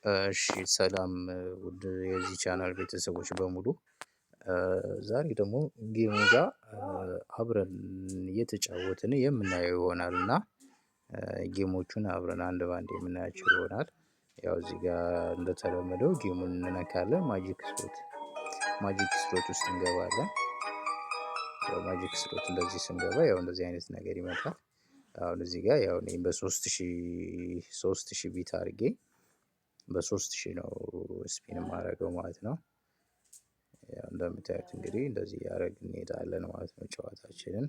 እሺ ሰላም ውድ የዚህ ቻናል ቤተሰቦች በሙሉ፣ ዛሬ ደግሞ game ኡ ጋር አብረን እየተጫወትን የምናየው ይሆናል እና game ኦቹን አብረን አንድ ባንድ የምናያቸው ይሆናል። ያው እዚህ ጋር እንደተለመደው game ኡን እንነካለን። Magic slot ውስጥ እንገባለን። ያው magic slot እንደዚህ ስንገባ ያው እንደዚህ አይነት ነገር ይመጣል። አሁን እዚህ ጋር ያው እኔ በ3000 3000 bet አድርጌ በ3000 ነው spin የማደርገው ማለት ነው። ያው እንደምታዩት እንግዲህ እንደዚህ እያደረግን እንሄዳለን ማለት ነው ጨዋታችንን።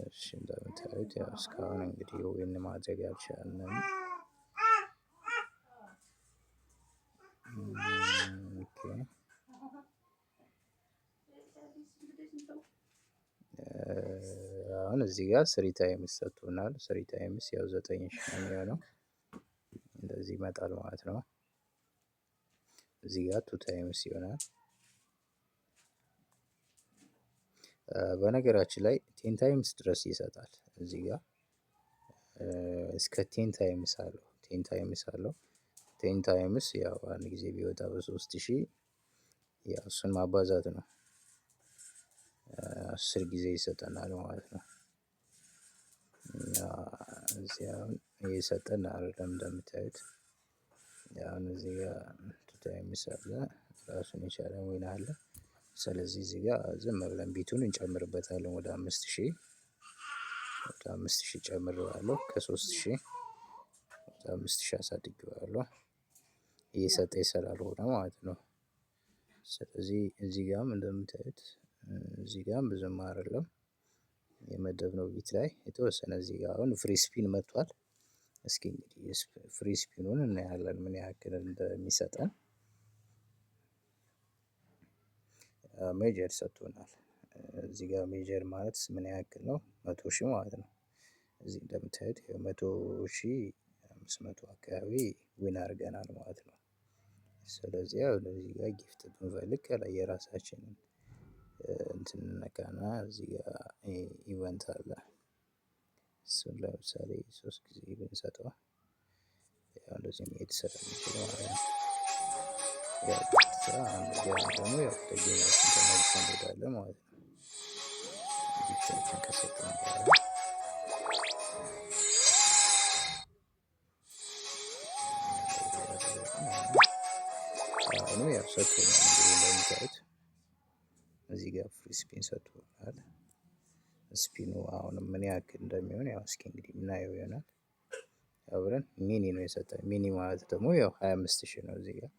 እሺ እንደምታዩት ያው እስካሁን እንግዲህ win ማድረግ አልቻልንም። Okay፣ አሁን እዚህ ጋር three times ሰጥቶናል። Three times ያው 9000 ነው የሚሆነው። እንደዚህ ይመጣል ማለት ነው። እዚህ ጋር two times ይሆናል። በነገራችን ላይ 10 times ድረስ ይሰጣል። እዚህ ጋር እስከ 10 times አለው። 10 times አለው። 10 times ያው አንድ ጊዜ ቢወጣ በ3000 ያው እሱን ማባዛት ነው። 10 ጊዜ ይሰጠናል ማለት ነው። እና እዚህ አሁን እየሰጠን አይደለም እንደምታዩት። አሁን እዚህ ጋር two times አለ፣ ራሱን የቻለ win አለ። ስለዚህ እዚህ ጋር ዝም ብለን bet ኡን እንጨምርበታለን ወደ 5000፣ ወደ 5000 ጨምሬዋለሁ። ከ3000 ወደ 5000 አሳድጌዋለሁ። እየሰጠኝ ስላልሆነ ማለት ነው። ስለዚህ እዚህ ጋርም እንደምታዩት እዚህ ጋርም ብዙም አይደለም የመደብነው bet ላይ የተወሰነ። እዚህ ጋር አሁን free spin መጥቷል። እስኪ እንግዲህ free spin ኡን እናያለን ምን ያክል እንደሚሰጠን። Major ሰጥቶናል። እዚህ ጋር major ማለት ምን ያክል ነው? 100,000 ማለት ነው። እዚህ እንደምታዩት 100,500 አካባቢ win አድርገናል ማለት ነው። ስለዚህ ያው እዚህ ጋር gift ብንፈልግ ከላይ የራሳችንን እንትን እንነካና እዚህ ጋር event አለ። እሱን ለምሳሌ 3 ጊዜ ብንሰጠው ያው እንደዚህ መሄድ ስለሚችል ማለት ነው። ያው አንድ ጋር ደግሞ ያው ወደ game ኣችን ተመልሰን እንሄዳለን ማለት ነው። Gift ኣችን ከሰጠን በኋላ አሁንም ያው ሰጥቶናል። እንግዲህ እንደምታዩት እዚህ ጋር free spin ሰጥቶናል። Spin ኡ አሁንም ምን ያክል እንደሚሆን ያው እስኪ እንግዲህ የምናየው ይሆናል። አብረን mini ነው የሰጠን። Mini ማለት ደግሞ ያው 25,000 ነው። እዚህ ጋር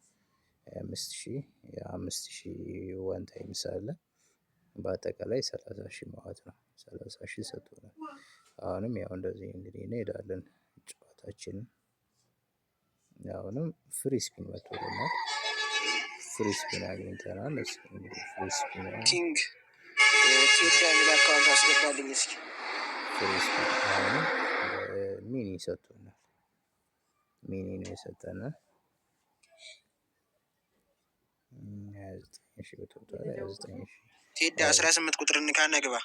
25,000፣ 5,000 one times አለ። በአጠቃላይ 30,000 ማለት ነው። 30,000 ሰጥቶናል። አሁንም ያው እንደዚህ እንግዲህ እንሄዳለን ጨዋታችንን። አሁንም free spin መጥቶልናል። Free spin አግኝተናል። እስኪ እንግዲህ free spin King ኢትዮጵያ የሚል account አስገባልኝ እስኪ። Free spin አሁንም mini ሰጥቶናል። Mini ነው የሰጠን። 29,000 በ total 29,000። ቴዲ 18 ቁጥር እንካና ግባ።